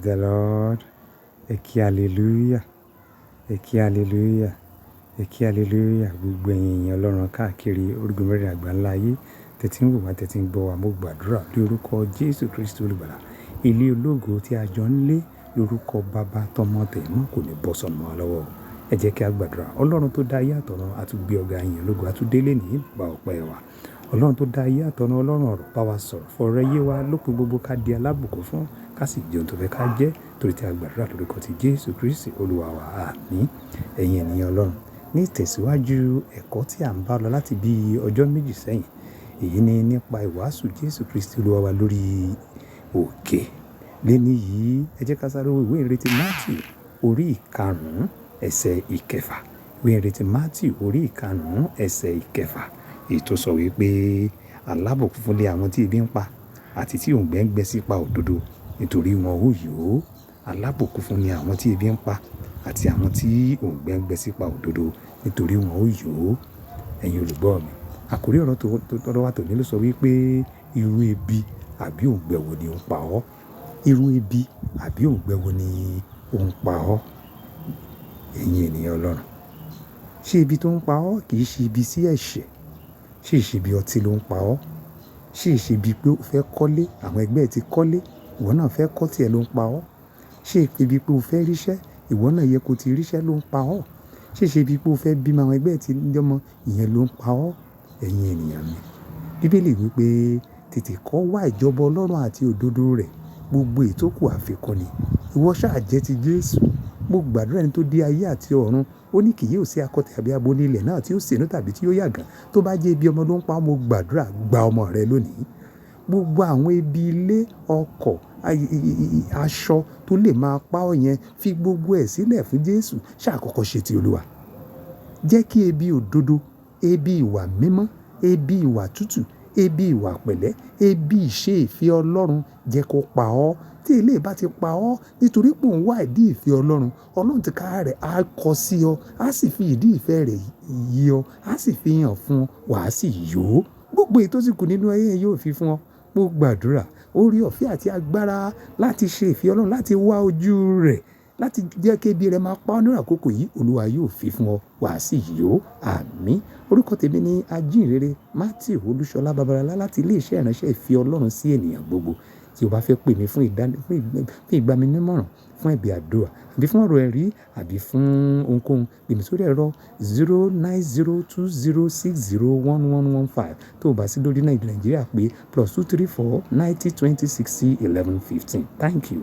The Lord. Ẹ kí hallelujah. Ẹ kí hallelujah. Ẹ kí hallelujah. Gbogbo ẹ̀yin èèyàn Ọlọ́run káàkiri orígun mẹ́rin àgbáńlá ayé, tẹ́tí ń wò wá, tẹ́tí ń gbọ́ wa, mo gbàdúrà lórúkọ Jésù Kristi Olùgbàlà. Ilé ológo tí a jọ ń lé lórúkọ Baba, tọmọ, tẹ̀mọ́ kò ní bọ́ sọnù mọ́ wa lọ́wọ́. Ẹ jẹ́ kí a gbàdúrà. Ọlọ́run tó dá ayé àtọ̀run, a tún gbé ọ̀gá yìn lógo, a tún délé ní ìgbà ọpẹ́ wa. Ọlọ́run tó dá ayé àtọ̀run, Ọlọ́run ọ̀rọ̀, bá wa sọ̀rọ̀. Fọ̀rọ̀ yé wa lópin gbogbo, ká di alábùkún fún, ká sì jẹun tó fẹ́ ká jẹ́, torí tí a gbàdúrà lórúkọ ti Jésù Kristi Olúwa wa. Àmín. Ẹ̀yin ènìyàn Ọlọ́run, ní ìtẹ̀síwájú ẹ̀kọ́ tí à ń bá lọ láti bí ọjọ́ méjì sẹ́yìn, èyí ni nípa ìwàásù Jésù Kristi Olúwa wa lórí òkè. Léní yìí, ẹ jẹ́ ká sáré wo ìwé ìrètí Matthew orí ìkarùn-ún ẹsẹ̀ ìkẹfà. Ìwé ìrètí Matthew orí ìkarùn-ún ẹsẹ̀ ìkẹfà. Èyí tó sọ wípé alábùkún fún lé àwọn tí ebi ń pa àti tí òǹgbẹ ń gbẹ sípa òdodo, nítorí wọn ó yó. Alábùkún fún ni àwọn tí ebi ń pa àti àwọn tí òǹgbẹ ń gbẹ sípa òdodo, nítorí wọn ó yó. Ẹ̀yin olùgbọ́ mi, àkórí ọ̀rọ̀ tó tọ́rọ wa tòní ló sọ wípé irú ebi àbí òǹgbẹ wo ni ó ń pa ọ́? Irú ebi àbí òǹgbẹ wo ni ó ń pa ọ́? Ẹ̀yin ènìyàn Ọlọ́run, ṣé ebi tó ń pa ọ́ kì í ṣe ibi sí ẹ̀ṣẹ̀? Ṣé ìṣe bí ọtí ló ń pa ọ́? Ṣé ìṣe bí pé o fẹ́ kọ́lé, àwọn ẹgbẹ́ ẹ ti kọ́lé, ìwọ náà fẹ́ kọ́ tí ẹ ló ń pa ọ́? Ṣé ìpè bí pé o fẹ́ ríṣẹ́, ìwọ náà yẹ kó ti ríṣẹ́ ló ń pa ọ́? Ṣé ìṣe bí pé o fẹ́ bímọ, àwọn ẹgbẹ́ ẹ ti ní ọmọ, ìyẹn ló ń pa ọ́? Ẹ̀yin ènìyàn mi, Bíbélì wípé tètè kọ́ wá ìjọba Ọlọ́run àti òdodo rẹ̀, gbogbo èyí tó kù àfikún ni. Ìwọ ṣáà jẹ́ ti Jésù. Mo gbàdúrà ẹni tó dé ayé àti ọ̀run, ó ní kì yóò sí akọ tàbí abo ní ilẹ̀ náà tí ó ṣìnú tàbí tí ó yàgàn. Tó bá jẹ́ ebi ọmọ ló ń pa ọ́, mo gbàdúrà gba ọmọ rẹ lónìí. Gbogbo àwọn ebi ilé, ọkọ̀, aṣọ tó lè máa pa ọ́ yẹn, fi gbogbo ẹ̀ sílẹ̀ fún Jésù. Ṣá kọ́kọ́ ṣe ti Olúwa. Jẹ́ kí ebi òdodo, ebi ìwà mímọ́, ebi ìwà tútù, ebi ìwà pẹ̀lẹ́, ebi ìṣe ìfẹ́ Ọlọ́run jẹ́ kó pa ọ́. Tí eléyìí bá ti pa ọ́, nítorí pé òun wá ìdí ìfẹ́ Ọlọ́run, Ọlọ́run tí ká rẹ̀ á kọ sí ọ, á sì fi ìdí ìfẹ́ rẹ̀ yí ọ, á sì fi hàn fún ọ, wà á sì yó. Gbogbo èyí tó sì kù nínú ayé yóò fi fún ọ. Mo gbàdúrà, oore ọ̀fẹ́ àti agbára láti ṣe ìfẹ́ Ọlọ́run, láti wá ojú rẹ̀, láti jẹ́ kí ebi rẹ̀ máa pa ọ́ nínú àkókò yìí, Olúwa yóò fi fún ọ, wà á sì yó. Àmín. Orúkọ tèmi ni Ajíhìnrere Matthew Olúṣọlá Babalọlá láti ilé iṣẹ́ ìránṣẹ́ ìfẹ́ Ọlọ́run sí ènìyàn gbogbo. Tí o bá fẹ́ pè mí fún ìgbaninímọ̀ràn, fún ẹ̀bẹ̀ àdúrà, àbí fún ọ̀rọ̀ ẹ̀rí, àbí fún ohunkóhun, pè mí sórí ẹ̀rọ 09020601115. Tó o bá sí lórí Nàìjíríà pé +234 90 20 60 11 15. Thank you.